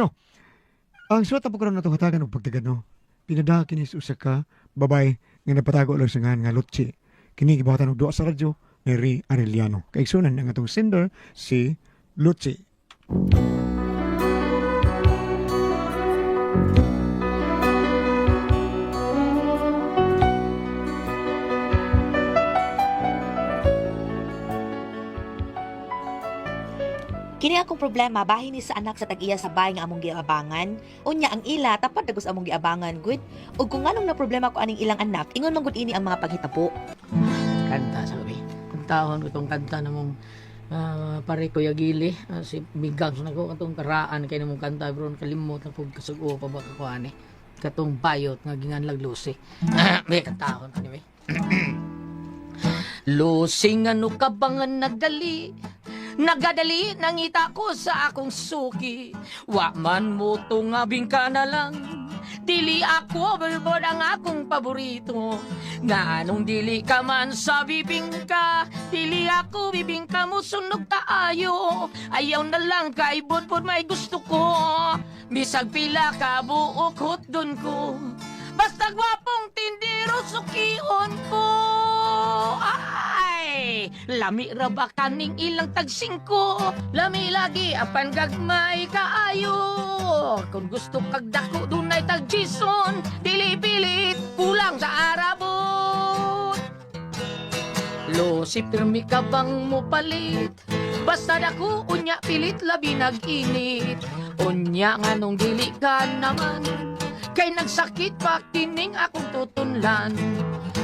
No. Ang suwat po karon natong hatagan og pagtagano. Pinada kini sa usa ka babay nga napatago lang sa ngalan nga Lutsi. Kini gibuhatan og duwa sa radyo ni Ray Arellano. Kaigsunan ang atong sender si Lutsi. Kini akong problema bahin ni sa anak sa tag-iya sa bahay nga among giabangan. Unya ang ila tapad dagos among giabangan gud. Ug kung nganong na problema ko aning ilang anak, ingon man gud ini ang mga paghitabo. Kanta sa gabi. Kantahon ko tong kanta namong pare Kuya Gili. Si Bigang na ko katong karaan kay namong kanta bro kalimot na pug kasugo pa ba ko ani. Katong bayot nga ginganlag Lucy. May kantahon kani may. Lucy ngano ka ba nga nagdali? Nagadali nangita ko sa akong suki. Wa man mo tungabing ka na lang. Dili ako overboard ang akong paborito. Nga anong dili ka man sa bibingka, dili ako bibingka mo sunog taayo. Ayaw na lang kay budbud may gusto ko. Bisag pila ka buok hotdon ko. Basta gwapong tindero sukion ko. Ay, lami ra ba kaning ilang tagsingko? Lami lagi apan gagmay kaayo. Kung gusto kag dako dunay tag Jason, dili pilit kulang sa Arabot. Lucy, pirmi ka bang mupalit? Basta dako unya pilit labi nag-init. Unya nga nung dili ka naman, kay nagsakit pa kining akong tutunlan.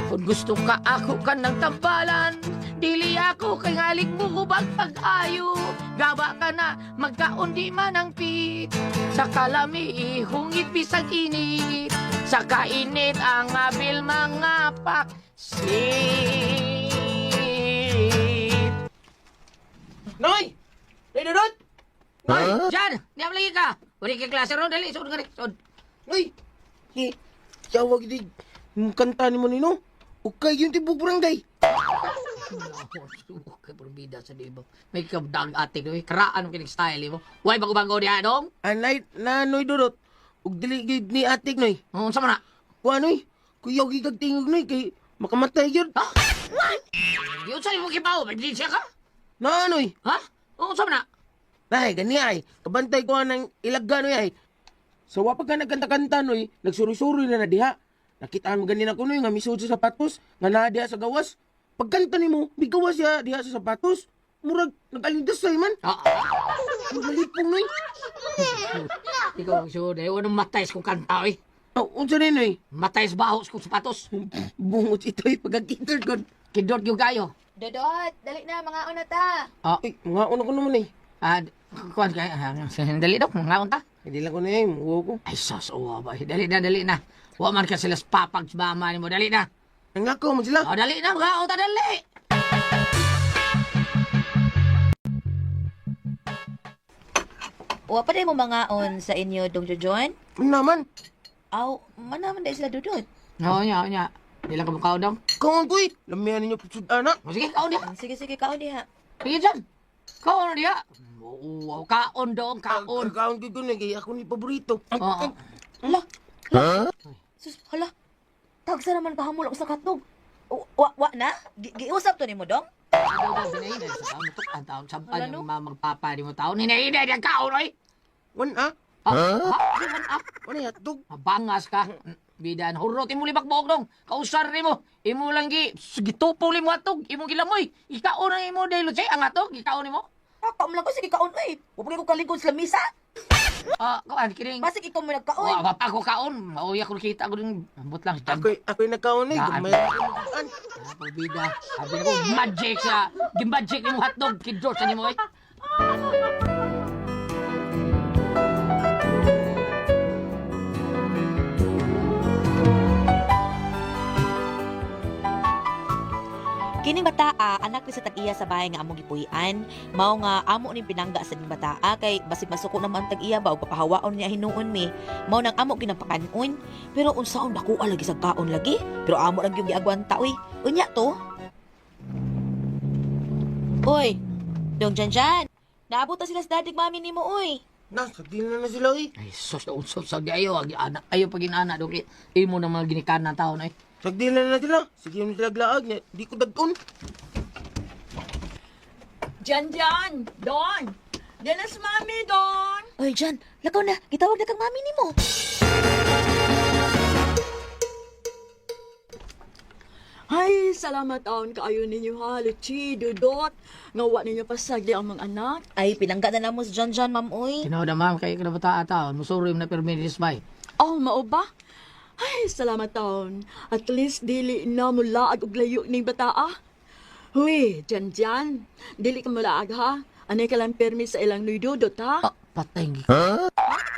Kung gusto ka ako ka ng tambalan, dili ako kay ngalig mo hubag pag-ayo. Gawa ka na, magkaon di man ang pit. Sa kalami, hungit bisag init. Sa kainit ang abil mga paksit. Noy! Noy, Dudut! Hoy, Jan! Di lagi ka! Wala kay klase ron, dali, sud ka rin, sud. Noy! Ni, tawag di, yung kanta ni mo nino. Ukay yung tibok barangay. Okay, perbida sa di mo. May kabdag atik, eh. Karaan mo kinig style mo. Way, bago-bago niya, dong. Anay, na, Noy, Dudut. Ug dili gyud ni atik, Noy. Unsa man na? Kuha, Noy. Kuyaw gigag tingog, Noy, kay makamatay yun. Ha? Yun sa imo kibaw, may siya ka? Na, Noy. Ha? Unsa man na? Ay, gani ay. Kabantay ko ng ilaga, Noy, ay. Sa so, wapag ka nagkanta-kanta, Noy, nagsuroy-suroy na na diha. Nakitaan mo ganin ako, Noy, nga misud sa sapatos, nga naa diha sa gawas. Pagkanta nimo, bigawas siya diha sa sapatos. Murag, nag-alindasay man. Ah, Malipong, Noy. ikaw ang sure, eh. Anong matay sa kong kanta, eh. Oh, unsa ni, Noy? Matay sa baho sa kong sapatos. Bungot ito ay pagkakitol ko. Kidot yung kayo. Dodot, dali na mga una ta. Ah, Ay, mga una ko naman eh. ah, kuwan kay, dali daw, mga ta. Hindi lang ko na eh, muha ko. Ay, sus, uwa ba? Dali na, dali na. Wa man ka sila sa papag sa mama ni mo, dali na. Nangako mo sila. Oh, dali na, mga ta, dali. Wa pa day mo mangaon sa inyo dong Jojon? Ano naman? Aw, manaman day sila Dudut. Oo, nya, nya. Di lang ka mukhaon daw. Kaon ko eh. Lamihan ninyo pusod anak. O, sige, kaon diha. Sige sige kaon diha. Sige, dyan. Kaon na diha. Oo, kaon dong, kaon. Kaon ko ko na kaya ako ni paborito. Oo. Hala. Hala. Sus, hala. Tagsa naman kahamol ako sa katog. Wa wa na? Giusap to nimo dong? Ikaw daw, hinahinay sa taon. Mutok ang taon. Sampan Wala, yung no? mga magpapa ni mo taon. Hinahinay ang kaon, oy. Wan ah. Ha? Ha? Di man, ah. Wan ay hotdog. Mabangas ka. Bidan, hurot imo libak buok dong. Kausar nimo. Imo lang gi gitupo mo atog, imo gilamoy. Ikaon ang imo dahil say ang atog, ikaon nimo. Ah, kaon lang ko sige kaon oy. Wa pa ko kalingkod sa lamisa. Ah, kuan kining. Basig ikaw mo nagkaon. Wa pa ako kaon. Mauya ko kita ko ding ambot lang sa Ako'y, ako'y nagkaon eh. Daan. Gamay ako magkaan. Ako bida. Sabi ko magic sa gimagic nimo hotdog kidor sa nimo oy. Kining bataa, anak ni sa tag-iya sa bahay nga among gipuy-an, mao nga amo ning pinangga sa ning bataa kay basig masuko naman ang tag-iya ba og papahawaon niya hinuon mi. Mao nang amo ginapakanon. Pero unsaon dako lagi sa kaon lagi? Pero amo lang yung giagwanta oy. Unya to. Oy, dong jan jan. Naabot na sila sa dadig mami nimo oy. Na, sagdila na sila eh. Ay, sus, unsot sa di ayo, agi anak, ayo pag inaana dong, imo na mga ginikanan taon ay. Sagdila na sila. Sige na sila glaag. Di ko dagton. Jan Jan, Don. Diyan mami, Don. Oy, Jan, lakaw na. Gitawag na kang mami nimo. Ay, salamat taon kaayo ninyo ha, Luchi, Dudot. Nga wa ninyo pasagdi ang mga anak. Ay, pinangga na namo si Jan Jan, ma'am, oy. Tinaw na ma'am, kay kada bata taon, musuro yung na perminis may. Oh, mao ba? Ay, salamat taon. At least dili na mulaag og layo ning bataa. Huy, Jan Jan, dili ka mulaag ha. Anay ka lang permi sa ilang nuy Dudot ha. Ah, patay. Huh?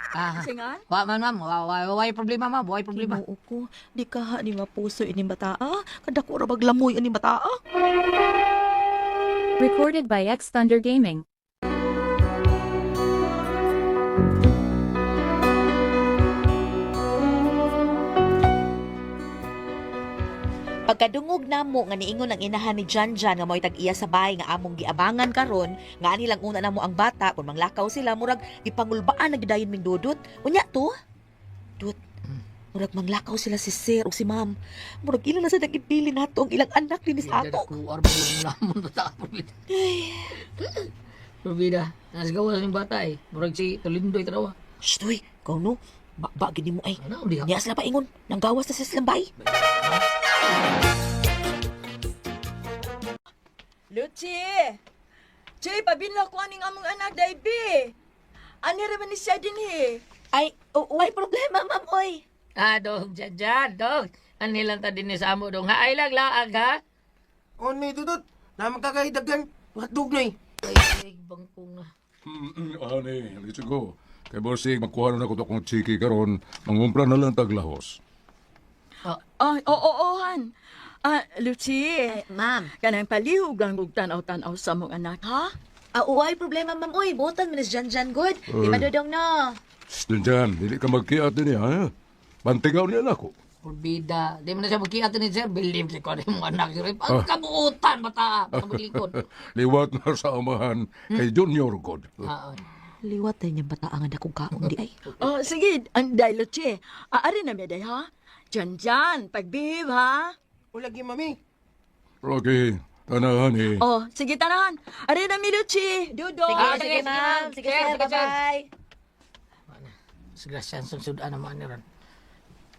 Ah, Singan? wa man ma'am, wa wa wa problema ma'am, wa problema. Ginoo ko, di ka ha ni mapuso ini bataa. Kadako ra baglamoy ini bataa. Recorded by X Thunder Gaming. Pagkadungog namo nga niingon ang inahan ni Jan Jan nga mo'y tag-iya sa bahay nga among giabangan karon, nga ani lang una namo ang bata kun manglakaw sila murag gipangulbaan na gidayon ming dudot. Unya to. Dut. Murag manglakaw sila si sir o si ma'am. Murag ila na sa nagipili nato ang ilang anak dinis ato. Kuar ba yung lamon bata probida. Probida, nas gawas ning bata eh. Murag si Tolindoy tanawa. Shh, uy, ikaw no. Ba, ba gini mo ay. Ano di ha? Niya sila paingon. Nanggawas na sila silang bay. Luchi! Che, pabinla ko aning among anak, Daibi. Ani ra man ni siya dinhi? Ay, oh, way problema, ma'am, oy. Ah, dog, jan jan, dog. Ani lang ta dinhi sa amo dong. Ha, ay lang laag ha. Oh, nay, Dudut. Na magkakahidagan. Hotdog na eh. Ay, bangkong na. Ani, let's go. Kay Borsig, magkuha na ko to kong chiki karon, mangumpra na lang taglahos. Ay, oo, oo, han. Ah, Luchi. Ma'am. Kanang palihog lang og tan-aw-tan-aw sa among anak, ha? Ah, way problema, ma'am, oy. Butan, minis Jan Jan, good. Di ba, Oy. Dodong, no? Shh, dyan, dili ka magkiat din ha? Bantigaw niya na ako. Probida. Di mo na siya magkiat ni sir. Believe si ko ano yung anak. Sir. Pagkabuutan, bata. Pagkabulikod. Liwat na sa amahan kay Junior God. Ah, Liwat tayo niyang bataan nga akong kaon di ay. Oh, sige, anday, Luchi. Aari na mi, day, ha? Jan Jan, pagbihib, ha? O lagi, mami. Rocky, tanahan eh. Oh, sige, tanahan. Ari na mi, Luchi. Dudo. Sige, Ah, sige, sige, ma'am. ma'am. Sige, Sir, sir, sige, sir. bye-bye. Sigrasyan sa sudan naman ni Ron.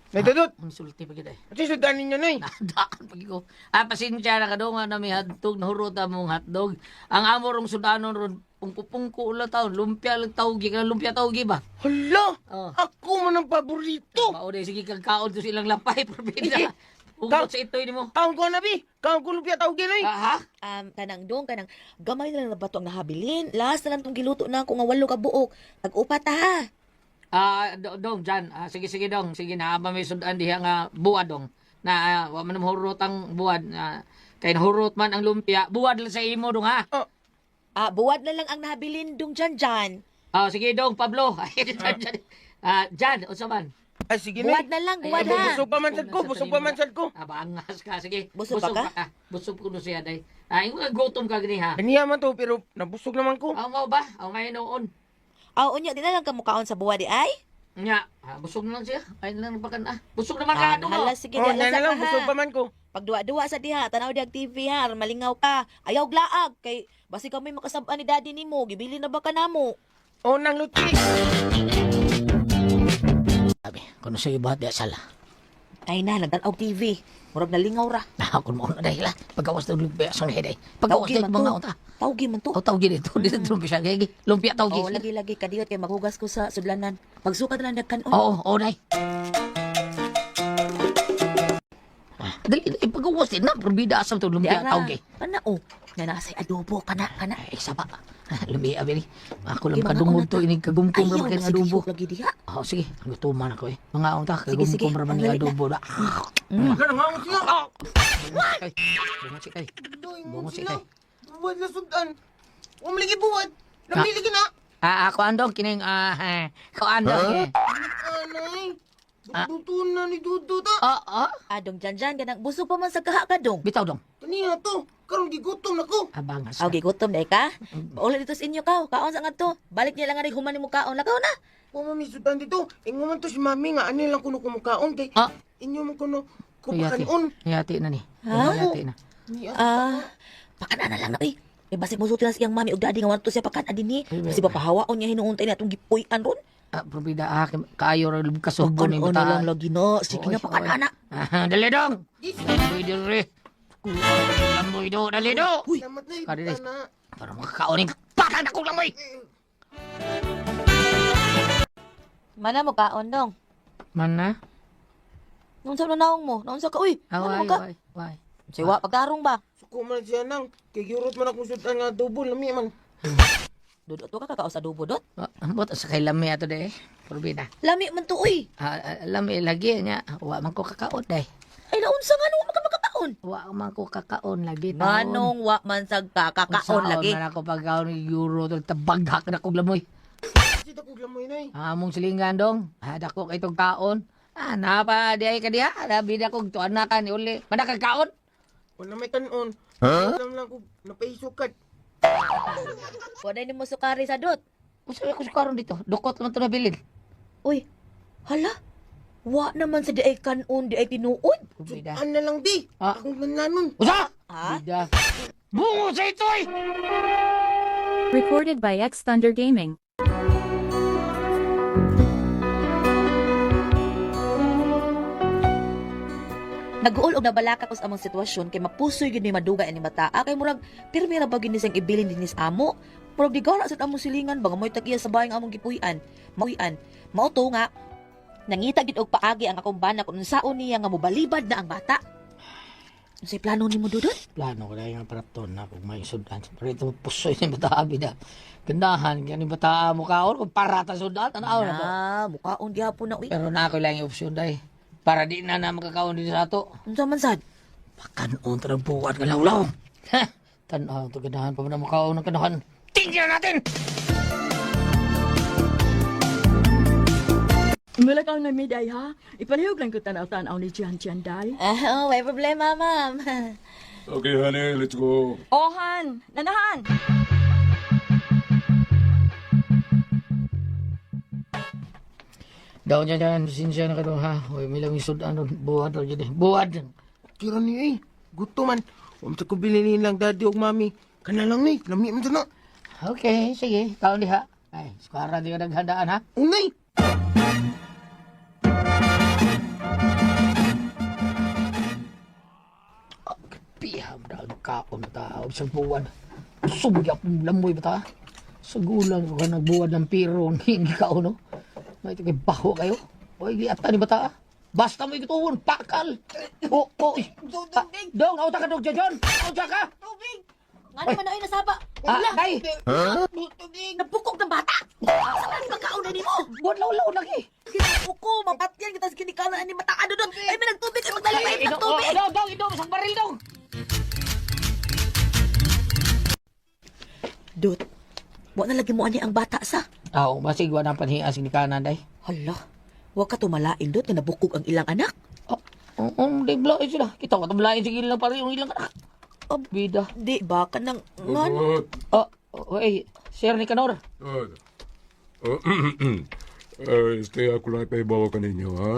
Nay, Dudut. Ang sulti pa kita eh. Ano sudan ninyo, nay? Nadaan pag ko. Ah, pasensya na kadungan na may hotdog, nahurot among hotdog. Ang amo rong sudanon ron, pungko-pungko ulo taon, lumpia lang tawgi, ka lumpia tawgi ba? Hala! Oh. Ako man ang paborito. Mao sige kang kaon to silang lapay, probida. Pungkot sa itoy nimo. Kaon ko na, bi. Kaon ko lumpia tawag nay. Ah, ha? Kanang dong, kanang gamay na lang na bato ang nahabilin. Last na lang tong giluto na ako nga walo ka buok. Tag-upat ha. Ah, dong, Jan. Ah, sige, sige, dong. Sige, na may sudan diha nga buwad, dong. Na, wa man hurot ang buwad. Ah, kay nahurot man ang lumpia, buwad lang sa imo, dong, ha? Oh, Ah, buwad na lang ang nahabilin dong Jan Jan. Ah, sige, dong, Pablo. Ay, Jan, Jan. Ah, Jan, unsa man? Ay, sige, nay. Buwad na lang, buwad Ay, ha. Busog pa man sad ko, busog pa man sad ko. Ah, baangas ka, sige. Busog pa ka? Busog ko no siya, day. Ah, ingon ka, gutom ka gani, ha? Aniya man to, pero nabusog naman ko. Ah, mao ba? Aw, ngayon noon. Ah, unya di na lang kamukaon sa buwad di ay. Nya, ah, busog na lang siya. Ay na lang pakan, ah. Busog naman ka, Ah, dong. nahala sige Oh, di na lang na lang, sa busog ka pa ha. man ko. Pagduwa-duwa sa diha, tanaw diag TV ha, aron malingaw ka. Ayaw glaag kay basi kami makasab-an ni daddy nimo, gibili na ba ka namo? Oh, nang Luchi. Sabi, kuno siya ibuhat di sala. Ay na, nagtan-aw TV. Murag nalingaw ra. Nah, kun mo na dahil ah. Pagawas ng lumpia sa heday. Pagawas Tawgi ng man mga to. unta. Tawgi man to. O tawgi dito, dito lumpia siya. Gigi, lumpia tawgi. Oh, lagi-lagi kadiyot kay maghugas ko sa sudlanan. Pagsukat na lang nagkanon. Oo, oo, day. Ah, dali, dali, pagawas din na. Probida asam to Di lumpia ara. tawgi. Kana oh. Nga nasa adobo kana kana. Ay, saba. Ah, Lumpia, bili. Ako lang Di, mga kadungog una to, ta. inig kagumkum Ayaw ra man na kay sige adobo. lagi diha. Oh, sige, gutuman ako eh. Mga unta, Sige, sige. kagumkum ra man Ang ni dali na. adobo. Da. Ganang hangon sila. Ay, bungot si kay. Doy, Bungot si sila. kay. Buwad na sudan. Umligi buwad. Namili ka na. Ah, ah, kuan dong kining ah, eh, kuan dong. Eh. Anay. Dutuon na ni Dudut ah. Ah, ah. Adong Jan Jan, ganang busog pa man sa kaha ka dong. Bitaw dong. Kaniya to. Karon gigutom na ko. Abangas. Aw, gigutom na ka. Pauli dito sa inyo ka. Kaon sa ngadto. Balik niya lang nga rin human nimo kaon. Lakaw na. Wa mami sudan dito. Ingon man to si mami nga ani lang kuno kumukaon kay Ah. inyo man kuno Niyati. kupakanon. Niyati na ni. Ha? Niyati na. Niya. Ah, pakana na lang na eh. Eh, basig mo na siyang mami og daddy nga wanto siya pakana din ni. Kasi papahawaon niya hinuuntay na atong gipuy-an ron. Ah, probida ah, kaayo ra kasubo ni Pakanon na bata. lang lagi na. Sige na, pakana na. Ah, dali dong. Dali diri. Lamboy do, dali do. Uy. Salamat na Kari, ibutana. Para makakaoning patang na kong lamoy. Mana mo kaon dong. Mana? Naunsa na naong mo? Naunsa ka uy? Mana Away, mo ka? away, away. Siwa pagtarong ba? Suko man siya nang kay giurot man akong sudan nga adobo lami man. Dudot ka kakao sa adobo dot. Ah, Ambot sa kay lami ato de. Probida. Lami man to uy. Ah, ah, lami lagi nya. Wa man ko kakaon day. Ay naunsa nga no man ka makakaon. Wa man ko kakaon lagi taon. Manong wa man sag ka kakaon lagi. Man ako pagkaon ni euro tol tabaghak na kog lamoy. Kasi dakog lamoy nay. Among silingan dong. Ah, dako kay tong kaon. Ah, napa di ay kadiha. Labi na kog tuan na ka ni uli. Manakagkaon. Wala may kanon. Huh? Alam lang ko napaisukat. Wala ni mo sukari sa dot. Usa ko sukaron dito. Dukot man to nabilin. Uy, hala. Wa naman sa di ay kanon, di ay tinuod. Probida. Sudan na lang di. Ah. Akong nanlanon. Usa! Ha? Bida. Bungo sa itoy! Recorded by X Thunder Gaming. Naguol og nabalaka ko sa among sitwasyon kay mapusoy gyud mi madugay ani bata. Ah, kay murag pirmi ra ba gyud ni siyang ibilin dinhi sa amo. Murag di gara sa among silingan ba nga mo'y tag-iya sa bahay nga among gipuy-an. Mauy-an. Mao to nga nangita gid og paagi ang akong bana kung unsaon niya nga mobalibad na ang bata. Unsay plano nimo Dudut? Plano ko dahil nga praton na kung may sudan. Pero ito pusoy ni bata bida. Gandahan, gani bata mo kaon kung parata sudan, tanaw na to. Ah, mukaon gyapon na uy. Pero na ako lang yung opsyon dahil. Para di na na makakaon dito sa ato. Unsa man sad? Pakanon to ng buwan ka lawlaw. Ha! Tanaw to ganahan pa man ang makaon ng kanahan. Tingnan natin! Mula kang namiday ha. Ipalihog lang ko tanaw-tanaw ni Jan Jan day. Ah, oh, may problema, ma'am. Okay, honey, let's go. Ohan! Nanahan! Daw niya dyan, sinsya na ka doon ha. Uy, may lang yung sudan doon. Buwan doon dyan eh. Buwan! Kira ni eh. Gusto man. Huwag sa kubilinin lang daddy og mami. Kana lang ni. Lami man sana. Okay, sige. Kaon diha. Ay, sukara di ka naghandaan ha. Unay. Piham na ang kaon ba ta? Sa buwan. Sugyap ng lamoy ba ta? Sa gulang ko ka nagbuwan ng piro. Hindi ka no? May ito kay baho kayo. Uy, giata ni bata. Basta mo ituon, pakal. Oh, oh. Dong, nauta ka dong, John. Nauta ka. Ngano man ay nasaba? Ah, day. Nabukog ng bata. Sa man pagkaon na nimo? Buwan law-law lagi. Kinuko ko, mapatyan kita sa kinikanan ni mata ano doon. Ay, may nagtubig, ay magdala pa Idong, ng tubig. oh, dong, dong, idong, isang baril dong. Dut, wa na lagi mo ani ang bata sa. Aw, basig wa na panhiya sinikanan day. Hala, wa ka tumalain dut nga nabukog ang ilang anak. Oh, oh, di blain sila. Kita ko tablain sige lang pare yung ilang anak. Ab- Bida. Di ba ka nang ngan? Good. Oh, oh, hey, Sir Nicanor. Good. Oh, este ako lang ipahibawa kaninyo, ha?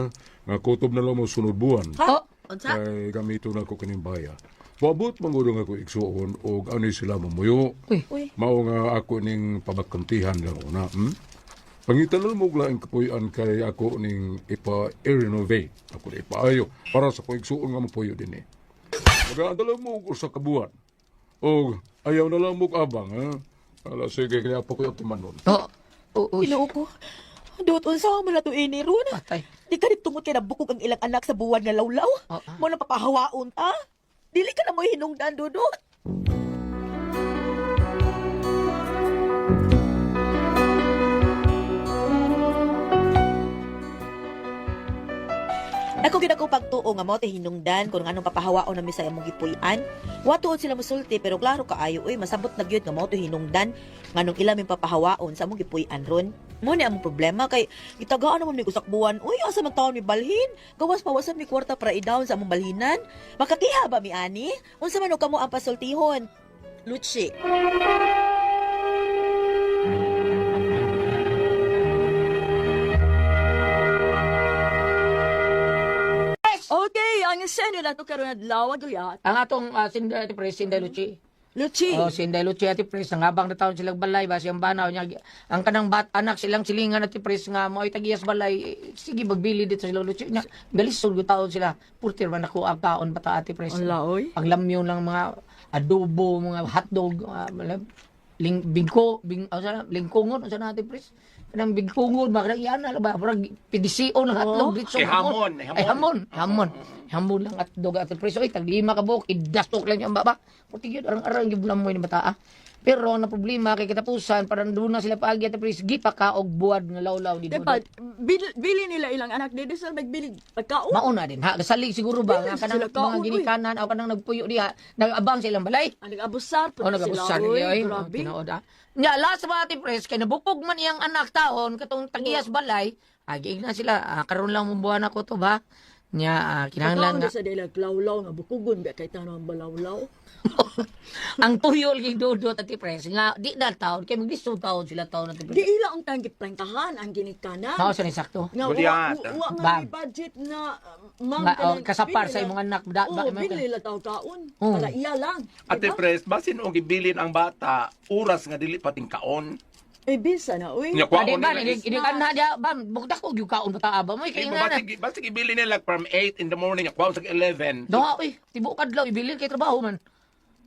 Nga kutob na lang mo sunod buwan. Oh, Unsa? Kay gamito na ko kining baya. Wabot manguro nga ko igsuon og ani sila mamuyo. Uy. Uy. Mao nga ako ning pabakantihan lang una. Pangitan lang mo og laing kapuy-an kay ako ning ipa-renovate. Ako na ipaayo para sa ko igsuon nga mapuyo dinhi. Magaanda lang mo og usa ka buwan. Og ayaw na lang mo og abang, ha? Ala sige kaya pa ko optimanon. Oh, oh, oh. Ginoo ko. Dut, unsa man na to ini ron? Patay. Di ka tungod kay nabukog ang ilang anak sa buwan nga lawlaw. Oh, ah. Mo na papahawaon ta. Dili ka na mo hinungdan, Dudut. Ako gid ako pagtuo nga mao tay hinungdan kung anong papahawaon na misay among gipuy-an. Wa tuod sila mosulti pero klaro kaayo oy masabot na gyud nga mao to hinungdan nganong ila ming papahawaon sa among gipuy-an ron. Mo ni among problema kay gitagaan naman mi usak buwan. Uy, asa man taon mi balhin? Gawas pa wasan mi kwarta para i-down sa among balhinan. Makakiha ba mi ani? Unsa man og kamo ang pasultihon? Luchi. Okay, ang sender na to karon adlaw gulyat. Ang atong Sinday Ate Pres, Sinday Luchi. Luchi. Oh, Sinday Luchi Ate Pres, nangabang na taon silang balay, basi ang banaw niya. Ang kanang bat anak silang silingan Ate Pres nga mo ay tagiyas balay, eh, sige magbili dito sila Luchi. Nya, galisod gyud taon sila. Purtir man ako ang taon bata Ate Pres. Ang laoy. Ang lamyo lang mga adobo, mga hotdog, ling bingko, bing ano sana, lingkungon unsa na Ate Pres? Kanang bingkungon ba kanang iyana ba murag pidisio ng hotdog Oh. dito. Eh, hamon, eh, Ay hamon, hamon. Hamon lang hotdog Ate Pres. Oy, tag lima ka buok, idastok lang yung baba. Puti yun, arang-arang yung mo yung bata ah. Pero ang problema kay katapusan, parang doon na sila paagi Ate Pres, gipa ka og buwad nga lawlaw dito. Dapat bili nila ilang anak dito sila magbili pagkaon. Mauna din ha, kasalig siguro ba nga Dili kanang sila kaon, mga uy. ginikanan o kanang nagpuyo diha, nag-abang sa ilang balay. Ang nag-abusar po Oh, sila. nag-abusar Uy, niya ay. grabe. Tinuod ah. Nya last ba Ate Pres kay nabukog man iyang anak taon katong tagiyas balay, agi na sila, karon lang mong buwan ako to ba? Nya kinahanglan Pagkaon nga sa dila lawlaw nga bukugon ba kay tanong ang balawlaw. ang tuyol kay Dudot Ate Pres nga di na taon kay maglisod taon sila taon Ate Pres. Di ila ang tanggip prangkahan ang ginikanan. Mao sa ni sakto. Nga wa, Gulyat. wa nga Bam. may budget na ma'am Nga, oh, kanang kasapar bili sa lang- imong anak, da- Oo, ba- bili lang tao kaon. Oo. Para iya lang. Ate Diba? Pres, basin og gibilin ang bata, oras nga dili pating kaon. Eh bisa na uy. Nya Adi kwaon ba nila ini is- ini kanha dia bam bugdak og yung kaon bata ba mo kay Di nga ba, na. basig ibilin nila from 8 in the morning, kwaon sa 11. Doha oy, tibuok adlaw ibilin kay trabaho man.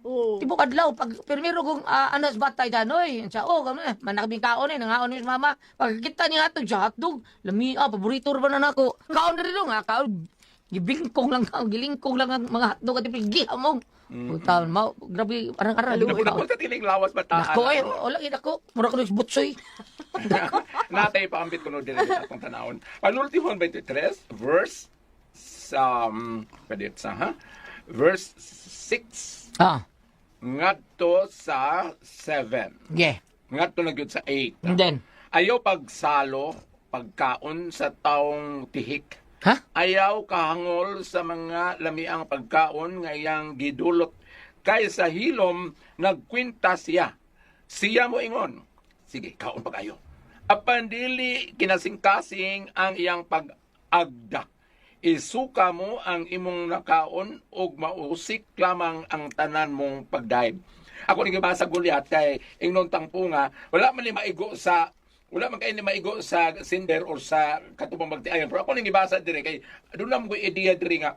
Oo. Tibok adlaw pag pirmiro kong anas batay danoy sa oh kamo na manakabing kaon eh nangaon ni mama pagkita niya hotdog sa hotdog lami paborito ra ba na nako kaon diri dong kaon gibingkong lang kaon gilingkong lang ang mga hotdog at gihamong puta mao grabe arang-arang Napuna sa tinig lawas bataan. Nako eh, wala gid ako. Mura ko ng butsoy. Natay paambit ko no diri sa atong tanawon. Panultihon 23 verse kadit sa ha? Verse 6 ngadto sa 7. Yeah. Ngadto na gyud sa 8. And then, Ayaw pagsalo pagkaon sa taong tihik. ha? Ayaw kahangol sa mga lamiang pagkaon nga iyang gidulot kay sa hilom nagkwinta siya. Siya mo ingon. Sige, kaon pag-ayo. Apan dili kinasingkasing ang iyang pag-agda. Isuka mo ang imong nakaon ug mausik lamang ang tanan mong pagdaib. Ako ni gibasa Goliath kay ingnon tangpo nga wala man ni maigo sa wala man kay ni maigo sa sender or sa katubang magtiayon. Pero ako ning gibasa dire kay doon lang ko ideya dire nga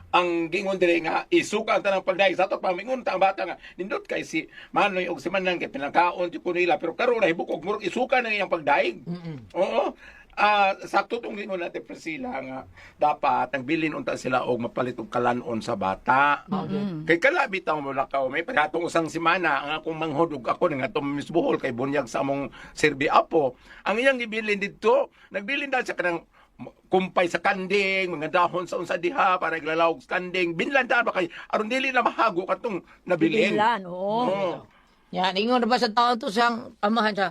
ang gingon dire nga isuka ang tanang pagdaig sa ato pamingon ta ang bata nga nindot kay si Manoy og si Manang kay pinakaon ti nila pero karon na hibukog murag isuka na iyang pagdaig. Oo. Sakto tong gingon natin Priscilla nga dapat nagbilin unta sila og mapalit og kalanon sa bata. Kay kala bitaw mo lakaw may pagatong usang semana ang akong manghod ug ako nga atong Miss Bohol kay bunyag sa among Serbi Apo. Ang iyang gibilin didto, nagbilin dahil sa kanang kumpay sa kanding, mga dahon sa unsa diha para iglalawog sa kanding. Binlan daan ba kay aron dili na mahago katong nabilin. Binlan, oo. Oo. Yan, ingon na ba sa taon to siyang amahan siya.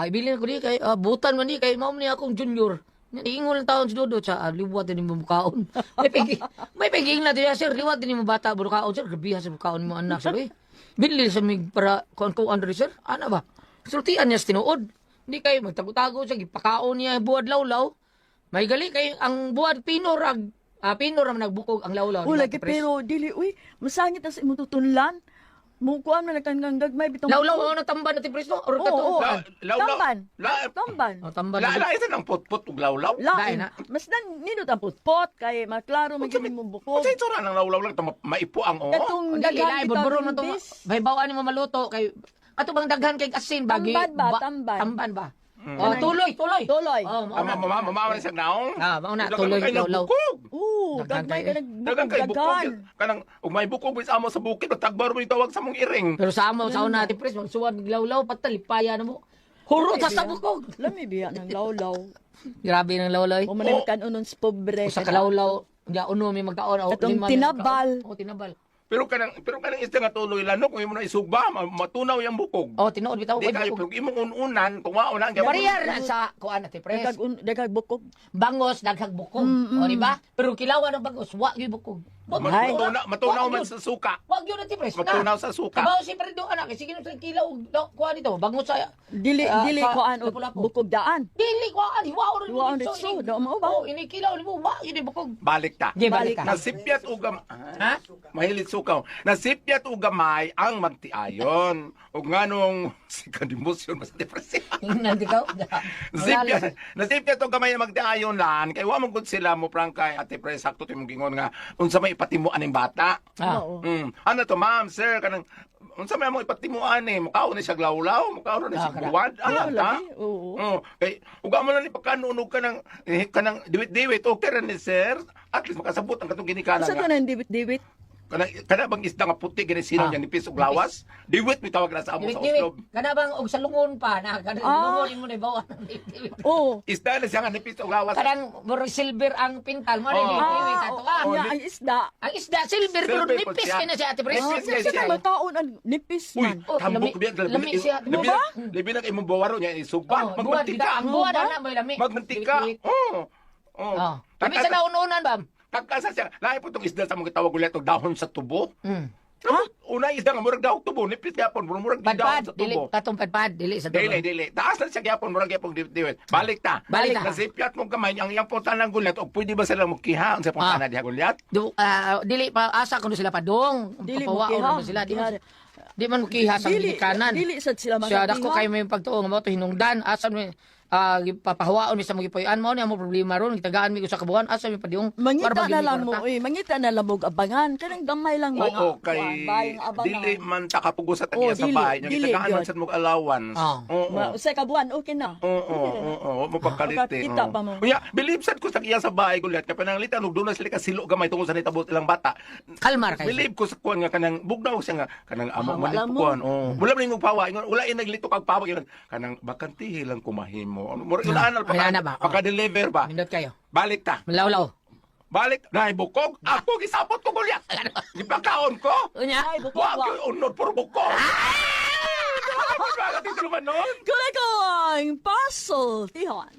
Ibilin ko di kay butan man di kay mao man ni akong junior. Yan, ingon lang taon si Dodo siya, liwat din mo mukaon. May piging na diya sir, liwat din mo bata bukaon sir, grabe ha sa bukaon mo anak sir. Eh. Binli sa mig para kuan ko under sir. Ana ba? Sultian niya sa tinuod. Hindi kay magtago-tago siya, gipakaon niya buwad lawlaw. May gali kay ang buwad pino rag pino ra man nagbukog ang lawlaw. O di ba, lagi Ate Pres? pero dili uy, masangit na sa imong tutunlan. Mukuan man kang gagmay bitong. Lawlaw ang natamban na Pres no? Or Oo, kato? oo. Lawlaw. Tamban. La- Tamban. Oh, tamban. La, la, isa ng putput ug lawlaw. Lain. Lain, ha? Mas nan nindot ang putpot kay maklaro man gyud imong bukog. Unsa itsura ng lawlaw lang maipo ang oo. Katong Dili daghan lain bitaw budburon na to. imbis. May bawaan mo maluto kay ato bang daghan kay asin bagi Tamban ba? Tamban. Tamban ba? Oh, tuloy, tuloy. Tuloy. Oh, mao Ah, na. mama na sa naong. Mao na, Daghan tuloy, kay lawlaw. nagbukog. Oo, Daghan gagmay kay- ka nagbukog Dagan kay bukog. daghan. Kanang ug may bukog bis amo sa bukid tagbar mo itawag sa mong iring. Pero sa amo sa una ati pres magsuwad lawlaw patal lipaya na mo. Hurot sa bukog. Lami biya ng lawlaw. Grabe ng lawlaw. O man oh. kanon sa pobre. Usa ka lawlaw, ya uno may magkaon o Katong lima may tinabal. magkaon. Oh, tinabal. Pero kanang isda nga tuloy lanok kung imo na isugba, matunaw yung bukog. Oh, tinuod bitaw. Di Oy, kayo bukog. pero imong ununan kung mao na ang gyapon. Barrier na sa kuan ate pres. Daghag bukog. Bangos daghag bukog. O di ba? Pero kilawan ang bangos, wa gyud bukog. Wa gyud. Matunaw Wa man gyud. sa suka. Wa gyud ate pres. Na. Matunaw sa suka. Kabaw si Fredo anak, sige nung kilaw og kuan dito, bangos sa Dili Ah, dili sa kuan og Lapu-Lapu. bukog daan. Dili kuan, hiwaon rin Hiwaon rin so, do mao ba? Oh, ini kilaw nimo, wa gyud ni bukog. Balik ta. Ge, balik ka. Nasipyat og Ha? Mahilit sukaw. Nasipyat og gamay ang magtiayon. Ug nganong si Kandimusyon mas depresibo. Nanti ka. Nasipyat og gamay ang magtiayon lan kay wa man gud sila mo prangkay ate pre sakto to imong gingon nga unsa may ipatimo aning bata. Ah. Oo. Ano to ma'am, sir, kanang unsa may among ipatimuan eh, mukaon ni siya glawlaw, mukaon ni Ah, siya kana. buwad, ano Oo, ta? lagi. Oo. Oh, kay uga mo lang ni pagkanunog ka ng eh, kanang diwit-diwit, okay ra ni sir. At least makasabot ang katong ginikanan Sa nga. tanan diwit-diwit. Kana bang isda nga puti gani sino Ah. niya nipis og lawas? Diwit mi tawag na sa amo sa Diwit-diwit. Oslob. Kana bang og sa lungon pa na kana Ah. lungon imo na ibawan ang diwit-diwit. Oo. Isda na siya nga nipis og lawas. Kanang murag silver ang pintal mo Oh. ni diwit-diwit ato ah. Oh, Nya ang isda. Ang isda silver pero Silver po nipis siya. kay na siya ate pres. Nipis Sa kay siya. siya mataon ang nipis Uy, man. Oh, tambok lami- biya lami siya. Labi Mo ba? labi na imong bawaro niya isugba. Oh, buwan Magmantika. ang buwan na mo lami. Magmantika. Diwit-diwit. Oh. Oh. Oh. Lami sa naununan ba? Tagkasa siya. Lahi po itong isda sa mga tawag ulit og dahon sa tubo. Ha? Una isda nga murag dahon tubo nipis gyapon murag di dahon Padpad, sa dili tubo. katong padpad, dili sa tubo. Dili, dili. Taas na siya gyapon murag gyapon diwit. Balik ta. Balik ta. Nasipyat mong kamay ang iyang puntahan ng gulat og pwede ba sila mokiha unsa puntahan diha gulat? Du, dili pa asa kuno sila padong. Dili Papawaon mo kiha. naman sila. Di man mukiha sa Dili ginikanan. dili sad sila Siya dako makakiha. kay may pagtuo nga mao to hinungdan asa mi papahawaon mi sa mga gipuy-an mao ni amo problema ron gitagaan mi usa ka buwan asa mi padung. Mangita Para na lang mo, kwarta. eh, mangita na lang mo og abangan. Kanang gamay lang mga Oo, kay kuan, bayang abangan. dili man ta kapugo sa tagiya Oo, sa dili, bahay. Yung dili itagaan man gyud. sad mong allowance. Oo. Oo. Usa ka buwan okay na. Oo, mapagkalit eh. Makakita Oo. pa mo. Unya, believe sad ko sa iya sa bahay gulat kay pananglitan og doon na sila kasilo gamay tungod sa nitabot ilang bata. Kalmar kayo. Believe ko sa kuan nga kanang bugnaw siya nga kanang amo Ah, man wala ni mo. kuan. Oo. Wala man yung pawa ingon, wala in naglito kag pawa ingon kanang bakantihi lang kumahimo. Ano murag Ah, anal pa ay, ana ba? Oo. paka-deliver ba. Nindot kayo. Balik ta. Malawlaw. Balik na bukog. Ako gisapot ko gulyat. Gipakaon ko. Unya. Ay, bukog Wa wa. gyud unod puro bukog. Ah! Dito naman nun. Kulikong pasultihan.